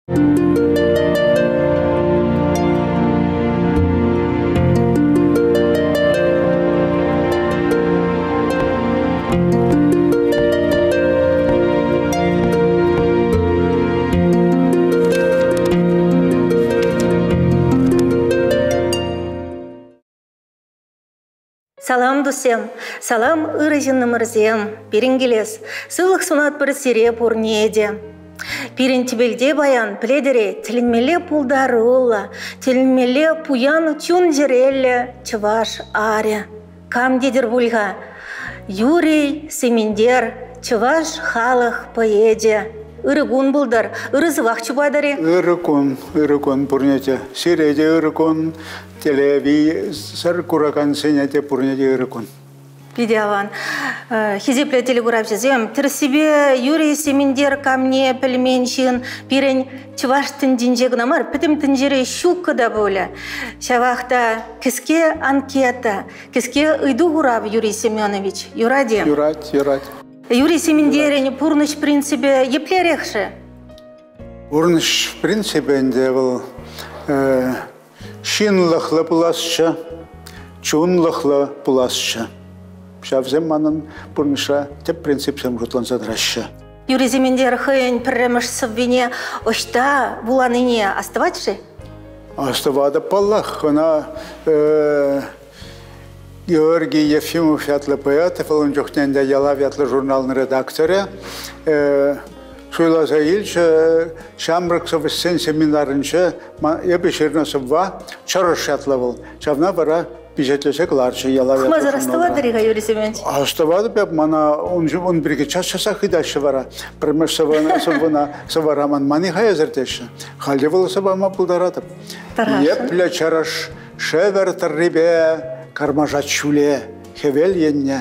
Салам, туссем! Салам, ырӑ ҫыннӑмӑрсем! Пирӗн килес. Сывлӑх сунатпӑр сире пурне те. Пирӗн тӗпелте паян, пӗлетӗр-и, тӗлӗнмелле пултаруллӑ, тӗлӗнмелле пуян чун-чӗреллӗ чӑваш арӗ. Кам тетӗр пуль-ха? Юрий Сементер, чӑваш халӑх поэчӗ. Ырӑ кун пултӑр, ырӑ сывах чупатӑр-и? Ырӑ кун, ырӑ кун пурне те. Сире те ырӑ кун, телевизор куракансене те пурне те ырӑ кун. Питӗ аван. Хисеплӗ телекуравҫӑсем, тӗрӗссипе Юрий Сементер камне пӗлмен ҫын пирӗн чӑваш тӗнчинче кӑна мар, пӗтӗм тӗнчере ҫуккӑ та пулӗ. Ҫавах та кӗске анкета, кӗске ыйту-хурав Юрий Семенович. Юрать-и? Юрать, юрать. Юрий Сементерӗн пурнӑҫ принципӗ еплерех-ши? Пурнӑҫ принципӗ ӗнтӗ вӑл ҫынлӑхлӑ пуласчӗ, чунлӑхлӑ пуласчӗ. Ҫавсем манӑн пурнӑҫра тӗп принципсем шутланса тӑраҫҫӗ. Юрий Сементер хӑйӗн пӗрремӗш сӑввине ӑҫта вуланине астӑвать-ши? Астӑватӑп паллах. Ӑна Георгий Ефимов ятлӑ поэт, вӑл ун чухне ӗнтӗ «Ялав» ятлӑ журналӑн редакторӗ, суйласа илчӗ. Ҫамрӑк сӑвӑҫсен семинарӗнче эпӗ ҫырнӑ сӑвва «Чӑрӑш» ятлӑ вӑл. Ҫавна вара пичетлесе кӑларчӗ «Ялав» ятлӑ Хӑмасӑр астӑватӑр-и-ха, Юрий Семенович? Астӑватӑп эп, мана ун пирки час-часах ыйтаҫҫӗ вара. Пӗрремӗш сӑвӑна сӑвӑра манман-и-ха эсӗр теҫҫӗ. Халӗ вӑл сӑвама пултаратӑп. Епле чӑрӑш Шӗвӗр тӑррипе кармашать ҫӳле, хӗвел енне.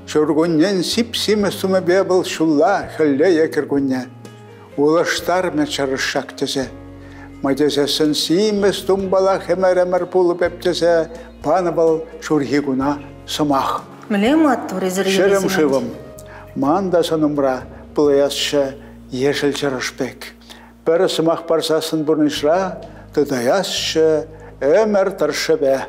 Ҫуркуннен сип-симӗс тумӗпе вӑл ҫулла, хӗлле е кӗркунне. Улӑштармӗ чӑрӑш ҫак тӗсе. Ма тесессӗн симӗс тумпала ӗмӗр-ӗмӗр пулӑп эп тесе панӑ вӑл ҫурхи куна сӑмах. Мӗнле маттур эсир, Ҫӗрӗм-шывӑм, ман та сӑнӑмра пулаясчӗ ешӗл чӑрӑш пек. Пӗр сӑмах парсассӑн пурнӑҫра тытаясчӗ ӗмӗр тӑршшӗпе.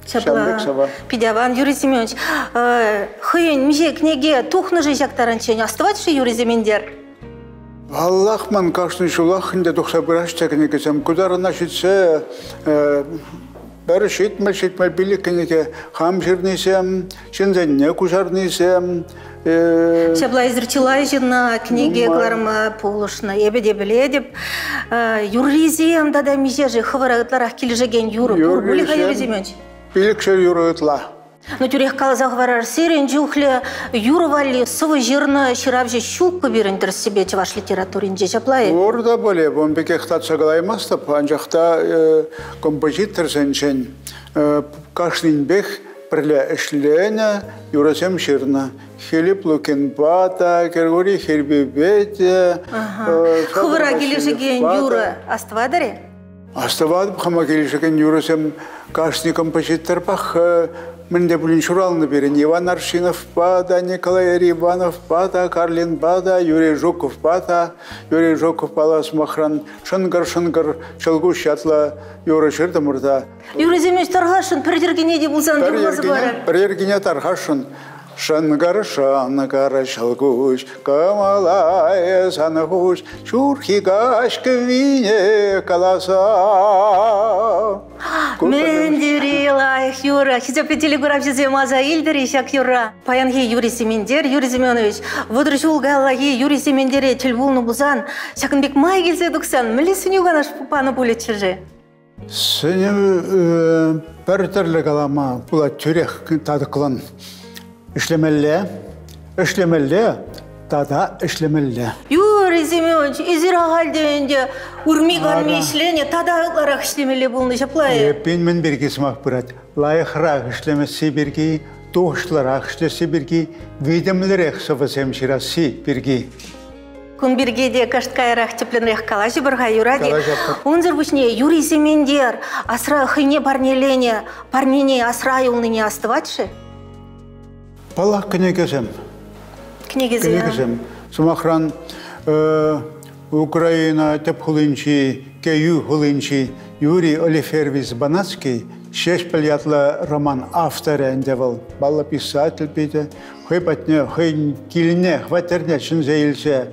Ҫапла. Питӗ аван, Юрий Семенович. Хӑйӗн миҫе кӗнеке тухнӑ-ши ҫак таранччен? Астӑвать-ши Юрий Сементер? Паллах, ман кашни ҫулах ӗнтӗ тухса пыраҫҫӗ кӗнекесем. Ку тарана ҫитсе пӗр 70-75 кӗнеке хам ҫырнисем, ҫынсенне куҫарнисем. Ҫапла эсир чылай ҫынна кӗнеке кӑларма пулӑшнӑ. Эпӗ те пӗлетӗп. Юррисем тата миҫе-ши хӑвӑра ытларах килӗшекен юрӑ пур пулӗ-ха, Юрий Семенович? Пилӗкшер юрӑ ытла. Ну, тӳрех каласа хӑварар, сирӗн чухлӗ юрӑ валли сӑвӑ ҫырнӑ ҫыравҫӑ ҫуккӑ пирӗн тӗрӗссипе чӑваш литературинче, ҫапла-и? Пур та пулӗ, ун пекех татса калаймастӑп, анчах та композиторсенчен кашнинпех пӗрле ӗҫленӗ, юрӑсем ҫырнӑ. Филипп Лукинпа та, Григорий Хирбипе те. Хӑвӑра килӗшекен юрӑ астӑватӑр-и? Астӑватӑп хама килӗшекен юрӑсем кашни композиторпах мӗн те пулин ҫуралнӑ пирӗн. Иван Аршиновпа та, Николай Ивановпа та, Карлинпа та, Юрий Жуковпа та. Юрий Жуковпала, сӑмахран, «Шӑнкӑр-шӑнкӑр ҫӑлкуҫ» ятлӑ юрӑ ҫыртӑмӑр та. Юрӑсем ӗҫ тархасшӑн пӗр йӗркене те пулсан юрласа парӑр. Пӗр йӗркене тархасшӑн. Шӑнкӑр, шӑнкӑр ҫӑлкуҫ, кӑмӑла сан хуҫ, ҫурхи каҫ кӗввине каласа. Мӗн тери лайӑх юрӑ. Хисеплӗ телекуравҫӑсем аса илтӗр-и ҫак юрра? Паянхи Юрий Сементер, Юрий Семенович, 30 ҫул каяллахи Юрий Сементере тӗл пулнӑ пулсан, ҫакӑн пек май килсе тухсан мӗнле сӗнӳ канаш панӑ пулӗччӗ-ши? Сӗнӗ пӗр тӗрлӗ калама пулать тӳрех татӑклӑн. Ӗҫлемелле, ӗҫлемелле тата ӗҫлемелле. Юрий Семенович, эсир ахаль те ӗнтӗ ырми-канми ӗҫленӗ, тата ытларах ӗҫлемелле пулнӑ ҫапла-и? Эппин мӗн пирки сӑмах пырать? Лайӑхрах ӗҫлемесси пирки, тухӑҫлӑрах ӗҫлесси пирки, витӗмлӗрех сӑвӑсем ҫырасси пирки. Кун пирки те кӑшт каярах тӗплӗнрех калаҫӑпӑр-ха, юрать-и? Унсӑр пуҫне Юрий Сементер асра хӑйне парнеленӗ парнене асра юлнине астӑвать-ши? Паллах, кӗнекесем. Кӗнекесем. Кӗнекесем. Сӑмахран, Украина тӗп хулинчи, Кейӳ хулинчи Юрий Олиферович Банацкий Ҫеҫпӗл ятлӑ роман авторӗ ӗнтӗ вӑл. Паллӑ писатель питӗ. Хӑй патне, хӑйӗн килне, хваттерне чӗнсе илсе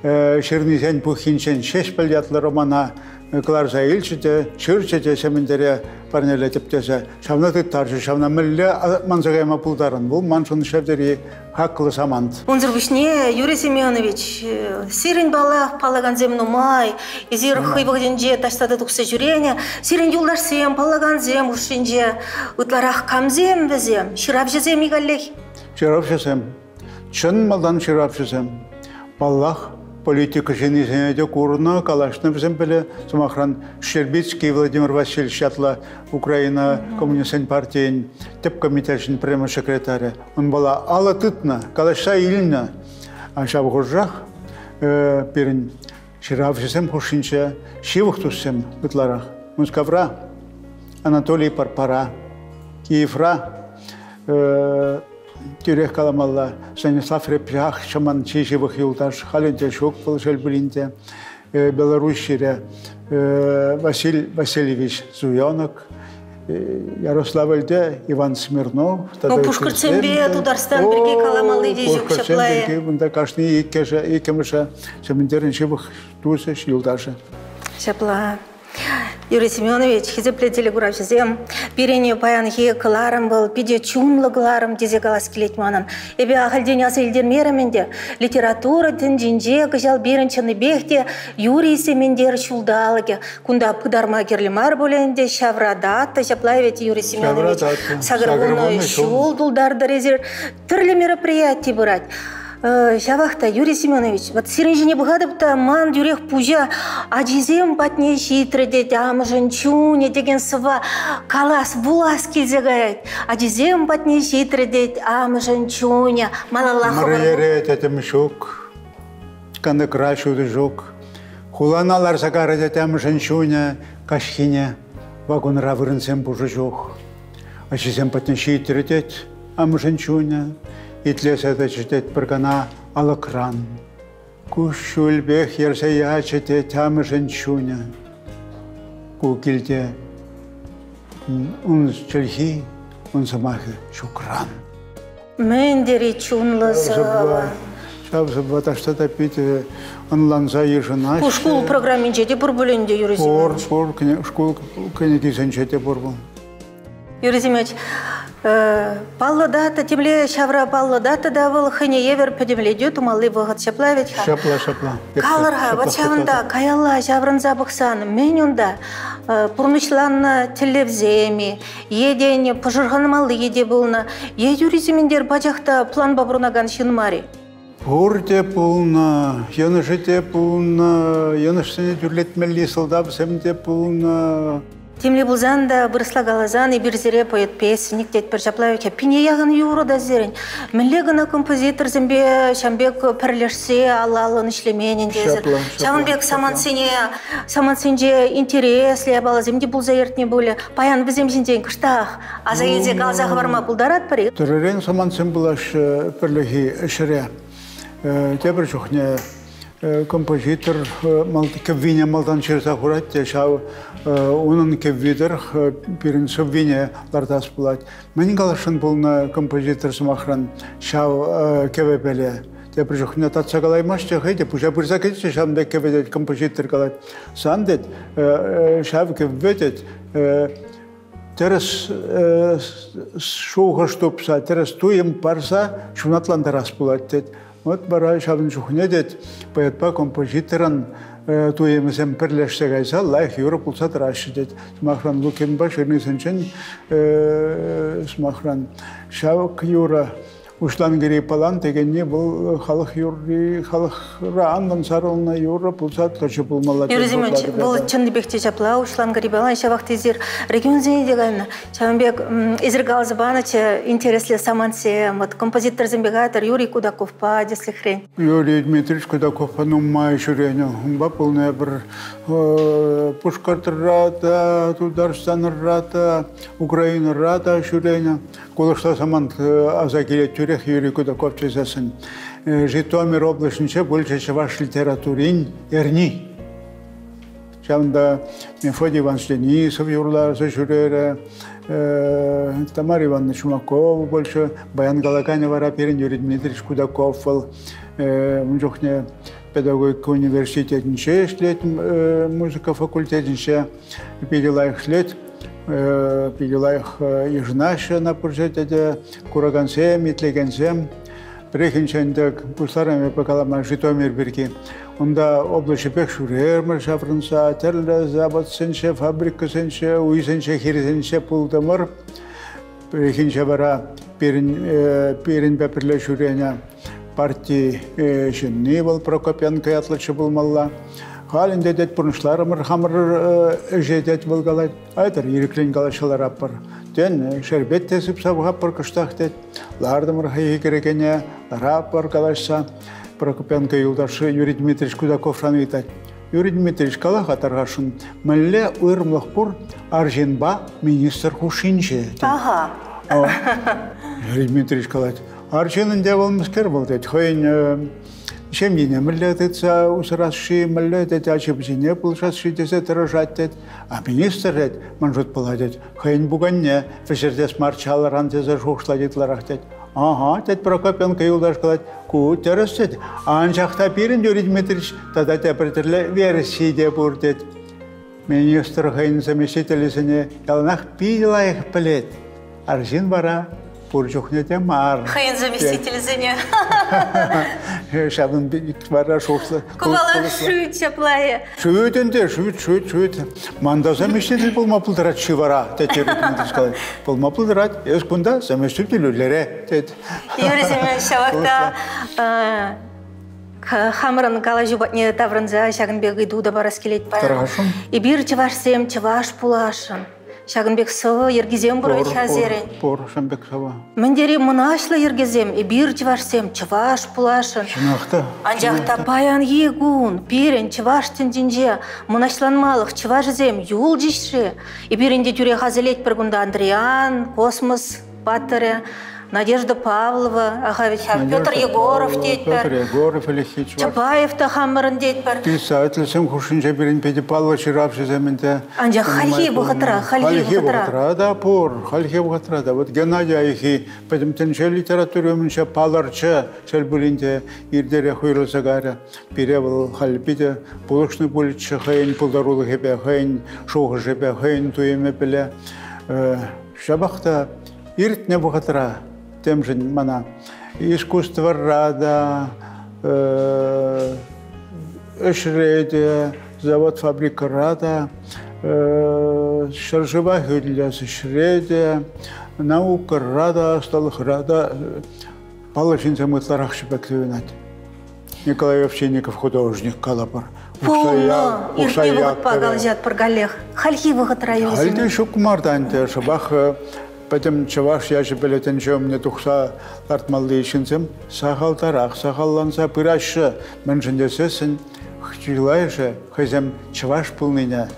ҫырнисен пуххинчен Ҫеҫпӗл ятлӑ романа кӑларса илчӗ те, ҫырчӗ те Сементере парнелетӗп тесе. Ҫавна тыттарчӗ, ҫавна мӗнле манса кайма пултарӑн? Вӑл маншӑн ҫав тери хаклӑ самант. Унсӑр пуҫне, Юрий Семенович, сирӗн паллах паллакансем нумай. Эсир хӑй вӑхӑтӗнче таҫта та тухса ҫӳренӗ. Сирӗн юлташсем, паллакансем хушшинче ытларах камсем вӗсем? Ҫыравҫӑсем-и каллех? Ҫыравҫӑсем. Чӑн малтан ҫыравҫӑсем. Паллах, политика ҫыннисене те курнӑ, калаҫнӑ вӗсем пӗле. Сӑмахран, Щербицкий Владимир Васильевич ятлӑ Украина Коммунистсен партийӗн тӗп комитечӗн пӗрремӗш секретарӗ. Унпала алӑ тытнӑ, калаҫса илнӗ. Ҫав хушӑрах пирӗн ҫыравҫӑсем хушшинче ҫывӑх туссем ытларах. Мускавра Анатолий Парпара, Киевра тӳрех каламалла, Станислав Репьях чӑман чи ҫывӑх юлташ, халӗ те ҫук вӑл, шел пулин те. Белоруссире Василий Васильевич Зуенок, Ярославльте Иван Смирнов. Ну, Пушкӑртсемпе Тутарстан пирки каламалли те ҫук ҫапла. Пирки кунта кашни иккӗмӗшӗ Сементерӗн ҫывӑх тусӗ, юлташӗ. Ҫапла. Юрий Семенович, хисеплӗ телекуравҫӑсем, пирӗн паянхи кӑларӑм вӑл питӗ чунлӑ кӑларӑм тесе калас килет манӑн. Эпӗ ахальтен аса илтермерӗм ӗнтӗ. Литература тӗнчинче кӑҫал пирӗн чӑннипех те Юрий Сементер ҫулталӑкӗ. Кунта пытарма кирлӗ мар пулӗ ӗнтӗ, ҫавра дата, ҫапла вӗт, Юрий Семенович. 80 ҫул тултартӑр эсир. Тӗрлӗ мероприяти пырать. Ҫавах та, Юрий Семенович, вот сирӗн ҫине пӑхатӑп та, ман тӳрех пуҫа ачисем патне ҫитрӗ тет, амӑшӗн чунӗ текен сӑвва калас, вулас килсе каять. Ачисем патне ҫитрӗ тет, амӑшӗн чунӗ. Малалла Мӑрьере тӗтӗм ҫук, кантӑкра ҫутӑ ҫук. Хулана ларса карӗ тет амӑшӗн чунӗ каҫхине. Вагонра вырӑнсем пушӑ чух. Ачисем патне ҫитрӗ тет амӑшӗн чунӗ, итлесе тӑчӗ тет пӗр кана алӑкран. Куҫҫульпех йӗрсе ячӗ тет амӑшӗн чунӗ. Ку килте ун чӗлхи, ун сӑмахӗ ҫукран. Мӗн тери чунлӑ сӑвӑ. Ҫав сӑвва таҫта та питӗ ӑнланса йышӑнаҫҫӗ. Ку шкул программинче те пур пуль ӗнтӗ, Юрий Семенович? Пур, пур. Шкул кӗнекисенче те пур вӑл. Юрий Семенович, паллӑ дата, темле ҫавра паллӑ дата та вӑл хӑйне евӗр пӗтӗмлетӳ тумалли вӑхӑт ҫапла вӗт-ха? Ҫапла, ҫапла. Калӑр-ха, вот ҫавӑнта каялла ҫаврӑнса пӑхсан мӗн унта пурнӑҫланнӑ тӗллевсем-и, е тен пӑшӑрханмалли те пулнӑ, е Юрий Сементер пачах та планпа пурӑнакан ҫын мар-и? Пурте пулнӑ, йӑнӑшӗ те пулнӑ, йӑнӑшсене тӳрлетмелли сӑлтавсем те пулнӑ. Темле пулсан та, вырӑсла каласан, эпир сире поэт-песенник тетпӗр. Ҫапла вӗт пине яхӑн юрӑ та сирӗн. Мӗнле кӑна композиторсемпе ҫам пек пӗрлешсе алла-аллӑн ӗҫлемен ӗнтӗ эсир. Ҫавӑн пек самантсене, самантсенче интереслӗ япаласем те пулса иртнӗ пулӗ. Паян вӗсем ҫинчен кӑштах аса илсе каласа хӑварма пултаратпӑр-и? Тӗрлӗрен самантсем пулаҫҫӗ пӗрлехи ӗҫре. Тепӗр чухне композитор кӗввине малтан ҫырса хурать те ҫав унӑн кӗвви тӑрӑх пирӗн сӑввине лартас пулать. Мӗн каласшӑн пулнӑ композитор сӑмахран ҫав кӗвӗпеле? Тепӗр чухне татса калаймасть те хӑй те пуҫа пырса кӗчӗ ҫавӑн пек кӗвӗ тет композитор калать. Сан тет ҫав кӗвве тет тӗрӗс шухӑш тупса, тӗрӗс туйӑм парса ҫунатлантарас пулать тет. Вот вара ҫавӑн чухне тет поэтпа композиторӑн туйӑмӗсем пӗрлешсе кайса лайӑх юрӑ пулса тӑраҫҫӗ тет. Сӑмахран, Лукинпа ҫырнисенчен сӑмахран ҫав юрӑ Уҫланкӑри палан текенни вӑл халӑх юрри, халӑхра анлӑн сарӑлнӑ юрӑ пулса тӑчӗ пулмалла. Юрий Семенович, вӑл чӑннипех те ҫапла Уҫланкӑри палан, ҫавах та эсир регионсене те кайнӑ. Ҫавӑн пек эсир каласа панӑччӗ интереслӗ самантсем, вот композиторсемпе кайтӑр Юрий Кудаковпа тӗслӗхрен. Юрий Дмитриевич Кудаковпа нумай ҫӳренӗ. Унпа пулнӑ пӗр Пушкӑртра та, Тутарстанра та, Украинӑра та ҫӳренӗ. Кулӑшла самант аса килет тӳрех Юрий Кудаков тесессӗн. Житомир облаҫӗнче пулчӗ чӑваш литературин эрни. Ҫавӑнта Мефодий Иванович Денисов юрласа ҫӳрерӗ, Тамара Ивановна Чумакова пулчӗ. Баян калаканӗ вара пирӗн Юрий Дмитриевич Кудаков вӑл. Ун чухне педагогика университетӗнче ӗҫлет, музыка факультетӗнче питӗ лайӑх ӗҫлет. Питӗ лайӑх йышӑнаҫҫӗ ӑна пур ҫӗрте те куракансем, итлекенсем. Пӗррехинче ӗнтӗ пуҫларӑм эпӗ калама Житомир пирки. Унта облаҫӗпех ҫӳрерӗмӗр ҫаврӑнса, тӗрлӗ заводсенче, фабрикӑсенче, уйсенче, хирсенче пултӑмӑр. Пӗррехинче вара пирӗн, пирӗнпе пӗрле ҫӳренӗ парти ҫынни вӑл Прокопенко ятлӑччӗ пулмалла. Халь ӗнтӗ тет пурнӑҫларӑмӑр хамӑр ӗҫе тет вӑл калать. Айтӑр ирӗклӗн калаҫса ларатпӑр. Тен, шерпет те сыпса пӑхатпӑр кӑштах тет. Лартӑмӑр хӑй кӗрекене, ларатпӑр калаҫса. Прокопенко юлташ Юрий Дмитриевич Кудаковран ыйтать. Юрий Дмитриевич, кала-ха тархасшӑн, мӗнле уйрӑмлӑх пур арҫынпа министр хушшинче? Ага. Юрий Дмитриевич калать, арҫын ӗнтӗ вӑл мӗскер вӑл тет, хӑйӗн ҫемйине мӗнле тытса усрас-ши, мӗнле тет ачи-пӑчине пулӑшас-ши тесе тӑрӑшать тет. А министр тет, ман шутпала тет, хӑйӗн пуканне вӗҫертес мар чалӑран тесе шухӑшлать ытларах тет. Ага, тет Прокопенко юлташ калать, ку тӗрӗс тет. Анчах та пирӗн Юрий Дмитриевич тата тепӗр тӗрлӗ верси те пур тет. Министр хӑйӗн заместителӗсене яланах питӗ лайӑх пӗлет. Арҫын вара пур чухне те мар. Хӑйӗн заместителӗсене. Ҫавӑн пек вара шухӑшлӑ. Ку вала шӳт ҫапла-и? Шӳт ӗнтӗ, шӳт, шӳт, шӳт. Ман та заместитель пулма пултарать-ши вара, тет Юрий Дмитриевич калать. Пулма пултарать. Эс кунта заместитель лере, тет. Юрий Семенович, ҫавах та хамӑрӑн калаҫу патне таврӑнса ҫакӑн пек ыйту та парас килет паян. Тархасшӑн. Эпир чӑвашсем чӑваш пуласшӑн. Ҫакӑн пек сӑвӑ йӗркисем пур вӗт-ха сирӗн. Пур, ҫавӑн пек сӑвӑ. Мӗн тери мӑнаҫлӑ йӗркесем. Эпир чӑвашсем чӑваш пуласшӑн. Чӑнах та. Анчах та паянхи кун пирӗн чӑваш тӗнчинче мӑнаҫланмалӑх чӑвашӗсем юлчӗҫ-ши? Эпир ӗнтӗ тӳрех асилетпӗр кунта Андриан, космос паттӑрӗ, Надежда Павлова, аха ведь Петр Егоров тетпӗр. Петр Егоров ӗлӗкхи чӑваш. Чапаев та хамӑрӑн тетпӗр. Писательсем хушшинче пирӗн питӗ паллӑ ҫыравҫӑсем ӗнтӗ. Анчах хальхи вӑхӑтра, хальхи вӑхӑтра та пур, хальхи вӑхӑтра та. Вот Геннадий Айхи пӗтӗм тӗнче литератури умӗнче палӑрчӗ, шел пулин те, иртерех уйрӑлса кайрӗ. Пире вӑл халь питӗ пулӑшнӑ пулӗччӗ хӑйӗн пултарулӑхӗпе, хӑйӗн шухӑшӗпе, хӑйӗн туйӑмӗпе. Ҫапах та иртнӗ вӑхӑтра темшӗн мана искусствӑра та, ӗҫре те, завод-фабрикӑра та, ҫӗршыва хӳтӗлес ӗҫре те, наукӑра та, ӑсталӑхра та паллӑ ҫынсем ытларах пек туйӑнать. Николай Овчинников художник калӑпӑр. Пулнӑ иртнӗ вӑхӑтпа калаҫатпӑр каллех. Хальхи вӑхӑтра Халь те ҫук мар та ӗнтӗ. Шӑпах пӗтӗм чӑваш ячӗпеле тӗнче умне тухса лартмалли ҫынсем сахалтарах сахалланса пыраҫҫӗ. Мӗншӗн тесессӗн чылайӑшӗ хӑйсем чӑваш пулнине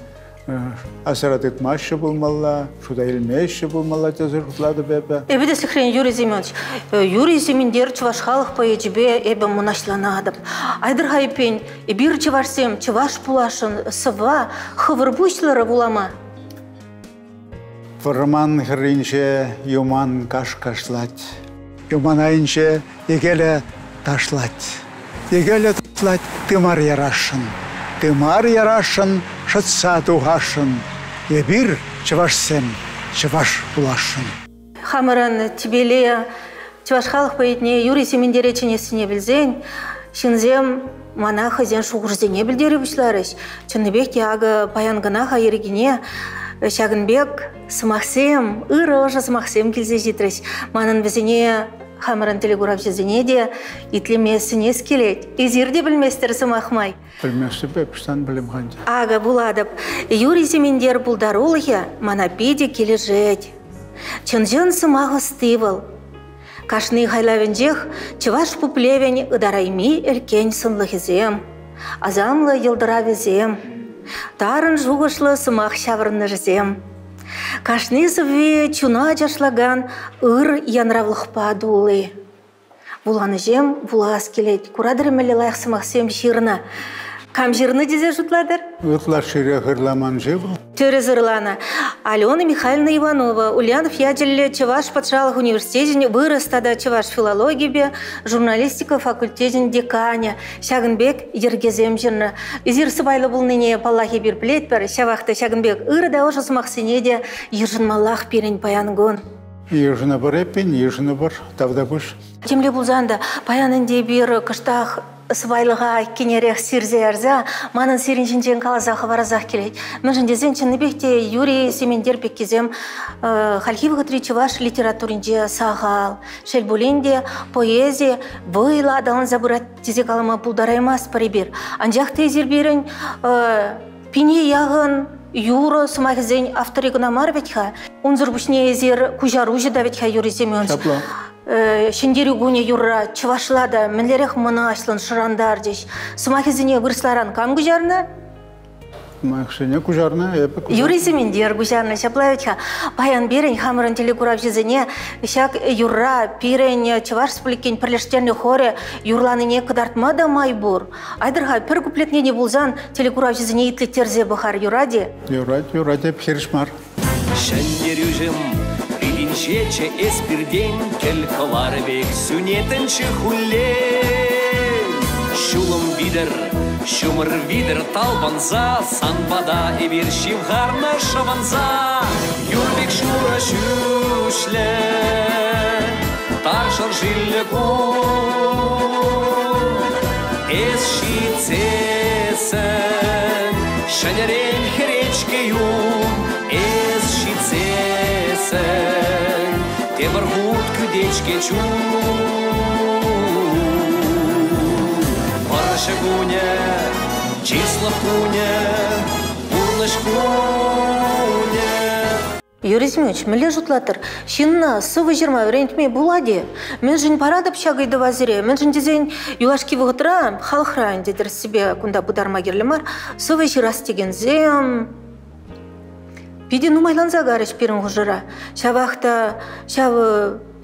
асра тытмаҫҫӗ пулмалла, шута илмеҫҫӗ пулмалла тесе шутлатӑп эпӗ. Эпӗ тӗслӗхрен Юрий Семенович, Юрий Сементер чӑваш халӑх поэчӗпе эпӗ мӑнаҫланатӑп. Айтӑр-ха эппин, эпир чӑвашсем чӑваш пуласшӑн сӑвва хӑвӑр пуҫлӑр вулама. Вӑрман хӗрринче юман каш кашлать. Юман айӗнче йӗкелӗ ташлать. Йӗкелӗ ташлать тымар ярасшӑн. Тымар ярасшӑн, шӑтса тухасшӑн. Эпир, чӑвашсем, чӑваш пуласшӑн. Хамӑрӑн тӗпеле чӑваш халӑх поэтне Юрий Сементере чӗнессине пӗлсен ҫынсем мана хӑйсен шухӑшӗсене пӗлтере пуҫларӗҫ. Чӑннипех те акӑ паян кӑна-ха йӗркине ҫакӑн пек сӑмахсем, ырӑ ӑшӑ сӑмахсем килсе ҫитрӗҫ. Манӑн вӗсене хамӑрӑн телекуравҫӑсене те итлеме сӗнес килет. Эсир те пӗлместӗр сӑмах май. Пӗлместӗп эп, ӑҫтан пӗлем-ха ӗнтӗ. Акӑ вулатӑп. Юрий Сементер пултарулӑхӗ мана питӗ килӗшет. Чӑн-чӑн сӑмах ӑсти вӑл. Кашни хайлавӗнчех чӑваш пуплевӗн ытарайми ӗлккен сӑнлӑхӗсем, асамлӑ йӑлтӑравӗсем, тарӑн шухӑшлӑ сӑмах ҫаврӑнӑшӗсем. Кашни сӑвви чуна ачашлакан ыр янравлӑхпа тулли. Вуланӑҫем вулас килет. Куратӑр мӗнле лайӑх сӑмахсем ҫырнӑ. Кам ҫырнӑ тесе шутлатӑр? Ытлашширех ырламан-ши вӑл? Тӗрӗс ырланӑ. Алена Михайловна Иванова, Ульянов ячӗллӗ Чӑваш патшалӑх университечӗн вырӑс тата чӑваш филологийӗпе журналистика факультечӗн деканӗ. Ҫакӑн пек йӗркесем ҫырнӑ. Эсир сӑпайлӑ пулнине, паллах, эпир пӗлетпӗр. Ҫавах та ҫакӑн пек ырӑ та ӑшӑ сӑмахсене те йышӑнмаллах пирӗн паян кун. Йышӑнӑпӑр эппин, йышӑнӑпӑр. Тавтапуҫ. Темле пулсан та, паян ӗнтӗ эпир кӑштах сӑпайлӑха айккинерех сирсе ярса манӑн сирӗн ҫинчен каласа хӑварасах килет. Мӗншӗн тесен чӑннипех те Юрий Сементер пеккисем хальхи вӑхӑтри чӑваш литературинче сахал. Шел пулин те, поэзи вӑйлӑ аталанса пырать тесе калама пултараймастпӑр эпир. Анчах та эсир пирӗн пине яхӑн юрӑ сӑмахӗсен авторӗ кӑна мар вӗт-ха. Унсӑр пуҫне эсир куҫаруҫӑ та вӗт-ха, Юрий Семенович. Ҫапла. Ҫӗнтерӳ кунӗ юрра чӑвашла та мӗнлерех мӑнаҫлӑн шӑрантарчӗҫ. Сӑмахӗсене вырӑсларан кам куҫарнӑ? Сӑмахсене куҫарнӑ, эпӗ куҫарнӑ. Юрий Сементер куҫарнӑ, ҫапла вӗт-ха. Паян пирӗн хамӑрӑн телекуравҫӑсене ҫак юрра пирӗн Чӑваш Республикин пӗрлештернӗ хорӗ юрланине кӑтартма та май пур. Айтӑр-ха, пӗр куплетне те пулсан телекуравҫӑсене итлеттерсе пӑхар, юрать-и? Юрать, юрать, эп хирӗҫ мар. Ҫӗнтерӳҫӗм, пирӗнчеччӗ эс пиртен, кӗл кӑвар пек сӳнетӗнччӗ хуллен. Ҫулӑм витӗр, ҫумӑр витӗр талпӑнса, сан пата эпир ҫывхарнӑ шӑвӑнса. Юр пек шурӑ ҫӳҫлӗ, тар шӑршиллӗ кун. Эс ҫитсессӗн ҫӗнӗрен хӗречке юн, эс ҫитсессӗн тепӗр хут кӳтечке чун. Вӑрҫӑ кунӗ, чыслӑх кунӗ, пурнӑҫ кунӗ. Юрий Семенович, мӗнле шутлатӑр, ҫынна сӑвӑ ҫырма вӗрентме пулать-и? Мӗншӗн паратӑп ҫак ыйтӑва сире? Мӗншӗн тесен юлашки вӑхӑтра халӑхра ӗнтӗ тӗрӗссипе кунта пытарма кирлӗ мар, сӑвӑ ҫырас текенсем питӗ нумайланса карӗҫ пирӗн хушӑра. Ҫавах та ҫав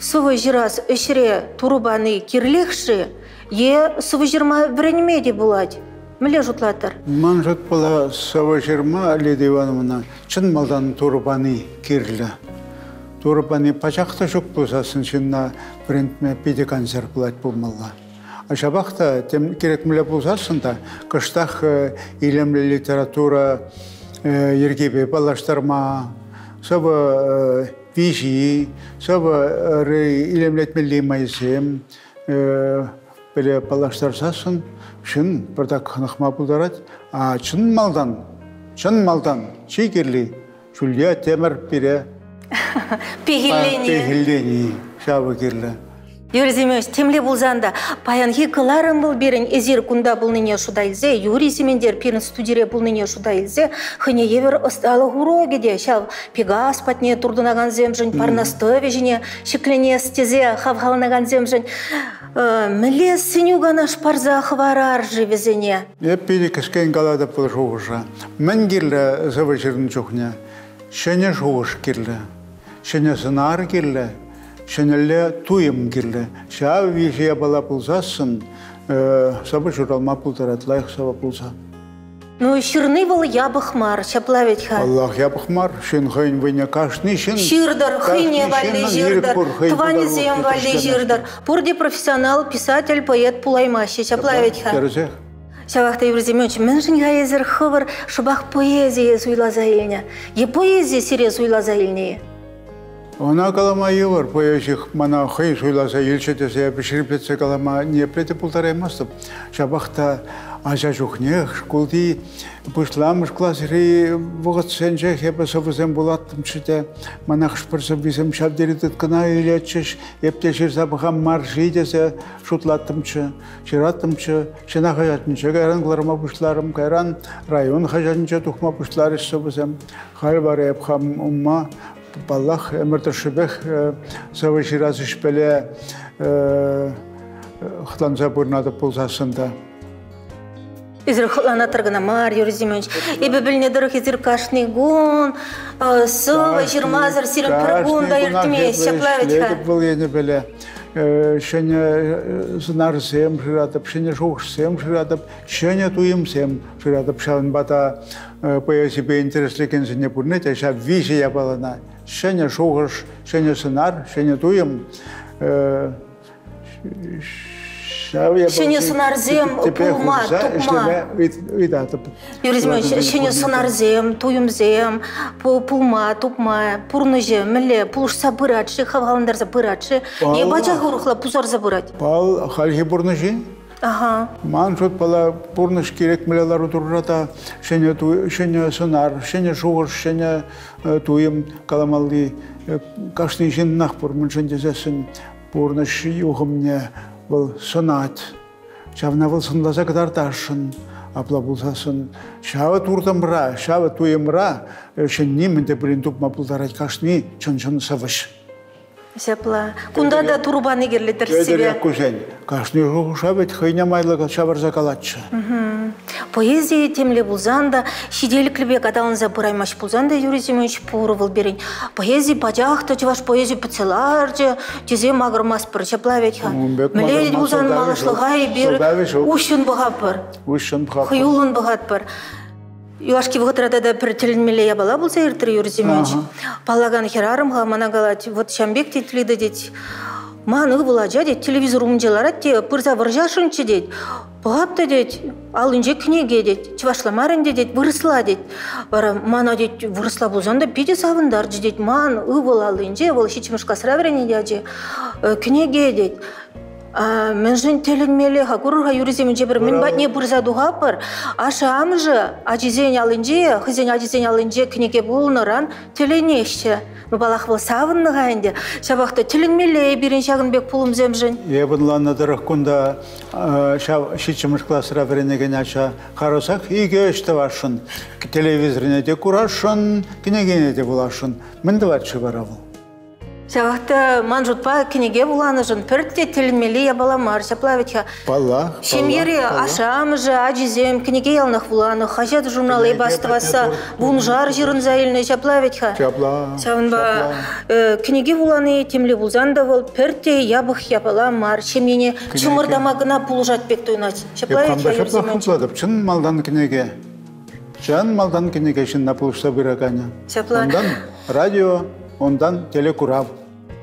сӑвӑ ҫырас ӗҫре турӑ пани кирлех-ши е сӑвӑ ҫырма вӗренме те пулать? Мӗнле шутлатӑр? Ман шутпала сӑвӑ ҫырма Лидия Ивановна чӑн малтан турӑ пани кирлӗ. Турӑ пани пачах та ҫук пулсассӑн ҫынна вӗрентме питӗ кансӗр пулать пулмалла. Ҫапах та тем кирек мӗнле пулсассӑн та кӑштах илемлӗ литература йӗркипе паллаштарма, сӑвӑ виҫи, сӑвӑ илемлетмелли майсем пӗле паллаштарсассӑн ҫын пӗртак хӑнӑхма пултарать. А чӑн малтан чи кирли ҫӳлте темӗр пире пехиллени. Пехиллени ҫавӑ кирлӗ. Юрий Семенович, темле пулсан та паянхи кӑларӑм вӑл пирӗн эсир кунта пулнине шута илсе, Юрий Сементер пирӗн студире пулнине шута илсе, хӑйне евӗр ӑсталӑх урокӗ те ҫав Пегас патне туртӑнакансемшӗн, Парнастове ҫине ҫӗкленес тесе хавхаланакансемшӗн мӗнле сӗнӳ-канаш парса хӑварар-ши вӗсене? Эп питӗ кӗскен калатӑп вӑл шухӑша. Мӗн кирлӗ сӑвӑ ҫырнӑ чухне? Ҫӗнӗ шухӑш кирлӗ, ҫӗнӗ сӑнар кирлӗ, ҫӗнӗлле туйӑм кирлӗ. Ҫав виҫӗ япала пулсассӑн сӑвӑ ҫуралма пултарать, лайӑх сӑвӑ пулса. Ну, ҫырни вӑл япӑх мар, ҫапла вӗт-ха. Паллах, япӑх мар. Ҫын хӑйӗн вӑйне кашни ҫын... Ҫыртӑр, хӑйне валли ҫыртӑр, тӑванӗсем валли ҫыртӑр. Пурте профессионал, писатель, поэт пулаймаҫҫӗ, ҫапла вӗт-ха. Тӗрӗсех. Ҫавах та, Юрий Семенович, мӗншӗн-ха эсир хӑвӑр шӑпах поэзие суйласа илнӗ? Е поэзи сире суйласа илнӗ-и? Ӑна калама йывӑр, поэзи мана хӑй суйласа илчӗ тесе эпӗ ҫирӗплетсе калама ниепле те пултараймастӑп. Ҫапах та ача чухнех шкулти пуҫламӑш класри вӑхӑтсенчех эпӗ сӑвӑсем вулаттӑмччӗ те мана хӑш-пӗр сӑввисем ҫав тери тыткӑна илетчӗҫ, эп те ҫырса пӑхам мар-ши тесе шутлаттӑмччӗ, ҫыраттӑмччӗ. Ҫына хаҫатӗнче кайран кӑларма пуҫларӑм, кайран район хаҫатӗнче тухма пуҫларӗҫ сӑвӑсем. Халь вара эп хам умма, паллах, ӗмӗр тӑршшӗпех сӑвӑ ҫырас ӗҫпеле хӑтланса пурӑнатӑп пулсассӑн та. Эсир хӑтланатӑр кӑна мар, Юрий Семенович. Эпӗ пӗлнӗ тӑрӑх эсир кашни кун сӑвӑ ҫырмасӑр сирӗн пӗр кун та иртмест. Ҫапла вӗт-ха? Вӑл енӗпеле. ҫӗнӗ сӑнарсем шыратӑп, ҫӗнӗ шухӑшсем шыратӑп, ҫӗнӗ туйӑмсем шыратӑп. Ҫавӑнпа та поэзипе интереслекенсене пурне те ҫав виҫӗ япалана ҫӗнӗ шухӑш, ҫӗнӗ сӑнар, ҫӗнӗ туйӑм Ҫӗнӗ сӑнарсем пулма, тупма. Ыйтатӑп. Юрий Семенович, ҫӗнӗ сӑнарсем, туйӑмсем пулма, тупма, пурнӑҫӗ мӗнле пулӑшса пырать-ши, хавхалантарса пырать-ши? Е пачах урӑхла пусарса пырать? Пал хальхи пурнӑҫ-и? Ага. Ман шутпала пурнӑҫ кирек мӗнле лару-тӑрура та ҫӗнӗ, ҫӗнӗ сӑнар, ҫӗнӗ шухӑш, ҫӗнӗ туйӑм каламалли кашни ҫыннах пур. Мӗншӗн тесессӗн пурнӑҫ юхӑмне вӑл сӑнать. Ҫавна вӑл сӑнласа кӑтартасшӑн. Апла пулсассӑн ҫавӑ туртӑмра, ҫавӑ туйӑмра ҫӗнни мӗн те пулин тупма пултарать кашни чӑн-чӑн сӑвӑҫ. Ҫапла. Кунта та турпа кирлӗ тӗрӗссипе. Яккусен кашни шухӑша вӗт хӑйне майлӑ ҫавӑрса калатчӗ. Поэзийӗ темле пулсан та, ҫителӗклӗ пек аталанса пыраймасть пулсан та Юрий Семенович пур вӑл пирӗн. Поэзи пачах та чӑваш поэзи пӗтсе ларчӗ тесе макӑрмастпӑр. Ҫапла вӗт-ха. Мӗнле пулсан малашлӑха эпир уҫҫӑн пӑхатпӑр. Уҫҫӑн пӑхатпӑр. Хӑюллӑн пӑхатпӑр. Юлашки вӑхӑтра тата пӗр тӗлӗнмелле япала пулса иртрӗ, Юрий Семенович. Паллакан хӗрарӑм-ха мана калать, вот ҫам пек тет Лида тет, ман ывӑл ача тет, телевизор умӗнче ларать те пырса вӑрҫасшӑнччӗ тет. Пӑхап та тет, аллинче кӗнеке тет, чӑвашла мар ӗнтӗ тет, вырӑсла тет. Вара мана тет, вырӑсла пулсан та питӗ савӑнтарчӗ тет. Ман ывӑл аллинче, вӑл ҫиччӗмӗш класра вӗренет ачи, кӗнеке тет. Мӗншӗн тӗлӗнмелле-ха? Курӑр-ха, юрисем пӗр мӗн патне пырса тухатпӑр. Ашшӗ-амӑшӗ ачисен аллинче, хӑйсен ачисен аллинче кӗнеке пулнӑран тӗлӗнеҫҫӗ. Ну, паллах, вӑл савӑннӑ-ха ӗнтӗ. Ҫапах та тӗлӗнмелле пирӗн ҫакӑн пек пулӑмсемшӗн. Эп ӑнланнӑ тӑрӑх кунта ҫав ҫиччӗмӗш класра вӗренекен ача харӑсах икӗ ӗҫ тӑвасшӑн. Телевизорне те курасшӑн, кӗнекене те вуласшӑн. Мӗн тӑвать-ши вара вӑл? Ҫавах та ман шутпа кӗнеке вуланӑшӑн пӗртте тӗлӗнмелли япала мар. Ҫапла вӗт-ха. Паллах. Ҫемьере ашшӗ-амӑшӗ, ачисем кӗнеке яланах вуланӑ, хаҫат-журнал эп астӑвасса вуншар ҫырӑнса илнӗ. Ҫапла вӗт-ха. Ҫапла. Ҫавӑнпа кӗнеке вулани темле пулсан та вӑл пӗртте япӑх япала мар. Ҫемьене чӑмӑртама кӑна пулӑшать пек туйӑнать. Ҫапла вӗт-ха, Юрий Семенович? Шутлатӑп. Чӑн малтан кӗнеке. Чӑн малтан кӗнеке ҫынна пулӑшса пыраканӗ. Ҫапла. Унтан радио, унтан телекурав.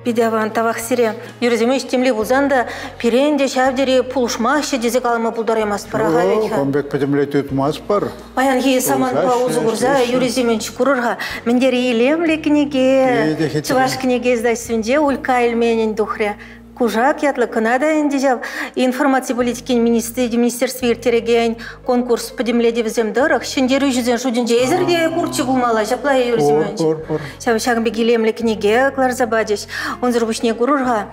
Питӗ аван, тавах сире. Юрий Семенович, темле пулсан та пирӗн те ҫав тери пулӑшмаҫҫӗ тесе калама пултараймастпӑр-ха вӗт-ха. Ун пек пӗтӗмлетӳ тумастпӑр. Паянхи самантпа усӑ курса Юрий Семенович курӑр-ха, мӗн тери илемлӗ кӗнеке. Чӑваш кӗнеке издательствинче Улька Эльменӗн тухрӗ. Кушак ятлӑ кӑна та ӗнтӗ ҫав информаци политикин министерстви ирттерекен конкурс пӗтӗмлетӗвӗсем тӑрӑх ҫӗнтерӳҫӗсен шутӗнче эсир те пурччӗ пулмалла, ҫапла Юрий Семенович? Пур, пур. Ҫав ҫакӑн пек илемлӗ кӗнеке кӑларса пачӗҫ. Унсӑр пуҫне курӑр-ха,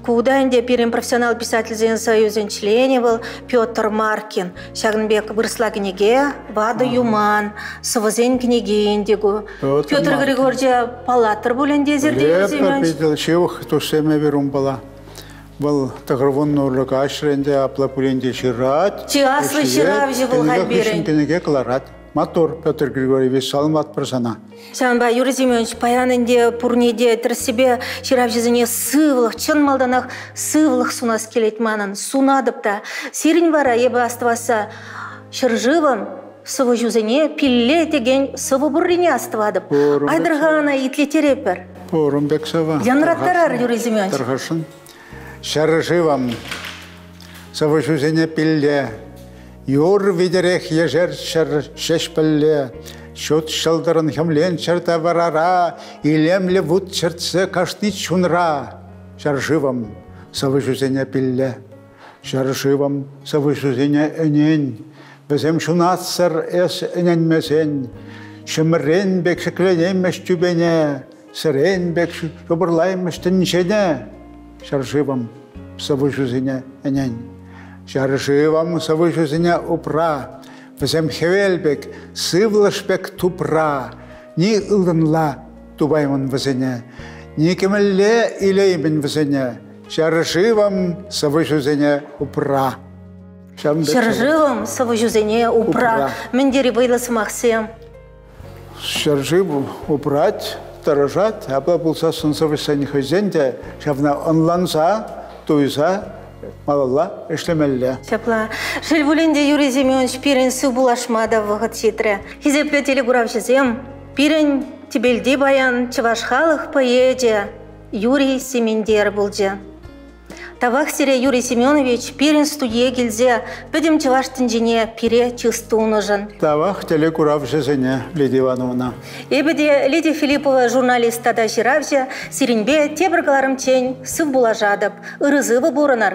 ку та ӗнтӗ пирӗн профессионал писательсен союзӗн членӗ вӑл Петр Маркин. Ҫакӑн пек вырӑсла кӗнеке «Ватӑ юман», сӑвӑсен кӗнеки ӗнтӗ ку. Петр Григорьевича паллатӑр пуль ӗнтӗ эсир те, Юрий Семенович? Питӗ ҫывӑх туссем эпир унпала. Вӑл тӑхӑрвун урлӑ каҫрӗ ӗнтӗ, апла пулин те ҫырать. Чи аслӑ ҫыравҫӑ вӑл халь пирӗн. Кӗнеке кӑларать. Маттур, Петр Григорьевич, саламлатпӑр сана. Ҫавӑнпа, Юрий Семенович, паян ӗнтӗ пурне те тӗрӗссипе ҫыравҫӑсене сывлӑх, чӑн малтанах сывлӑх сунас килет манӑн. Сунатӑп та. Сирӗн вара, эпӗ астӑвасса, ҫӗршывӑм сӑвӑҫусене пилле текен сӑвӑ пуррине астӑватӑп. Айтӑр-ха ӑна итлеттеретпӗр. Пурӑн пек сӑвӑ. Янраттарар, Юрий Семенович. Тархасшӑн. Ҫӗршывӑм, сӑвӑҫусене пилле, юр витӗрех ешерччӗр ҫеҫпӗлле, ҫут ҫӑлтӑрӑн хӗмленччӗр таврара, илемлӗ вут чӗртсе кашни чунра. Ҫӗршывӑм, сӑвӑҫусене пилле. Ҫӗршывӑм, сӑвӑҫусене ӗнен, вӗсем ҫунатсӑр эс ӗненмесен, ҫӗмӗрен пек ҫӗкленеймӗҫ тӳпене, сӗрен пек шупӑрлаймӗҫ тӗнчене. Ҫӗршывӑм, сӑвӑҫусене ӗнен. Ҫӗршывӑм, сӑвӑҫусене упра, вӗсем хӗвел пек, сывлӑш пек тупра, ни ылтӑнла тупаймӑн вӗсене, ни кӗмӗлле илеймӗн вӗсене. Ҫӗршывӑм сӑвӑҫусене упра. Ҫӗршывӑм сӑвӑҫусене упра. Мӗн тери вӑйлӑ сӑмахсем. Ҫӗршыв упрать, тӑрӑшать. Апла пулсассӑн сӑвӑҫсен хӑйсен те ҫавна ӑнланса, туйса малалла ӗҫлемелле. Ҫапла. Шел пулин те, Юрий Семенович, пирӗн сывпуллашма та вӑхӑт ҫитрӗ. Хисеплӗ телекуравҫӑсем, пирӗн тӗпелти паян чӑваш халӑх поэчӗ Юрий Сементер пулчӗ. Тавах сире, Юрий Семенович, пирӗн студие килсе пӗтӗм чӑваш тӗнчине пире чыс тунӑшӑн. Тавах телекуравҫӑсене, Лидия Ивановна. Эпӗ те, Лидия Филиппова журналист тата ҫыравҫӑ, сирӗнпе тепӗр кӑларӑмччен сывпуллашатӑп. Ырӑ-сывӑ пурӑнӑр!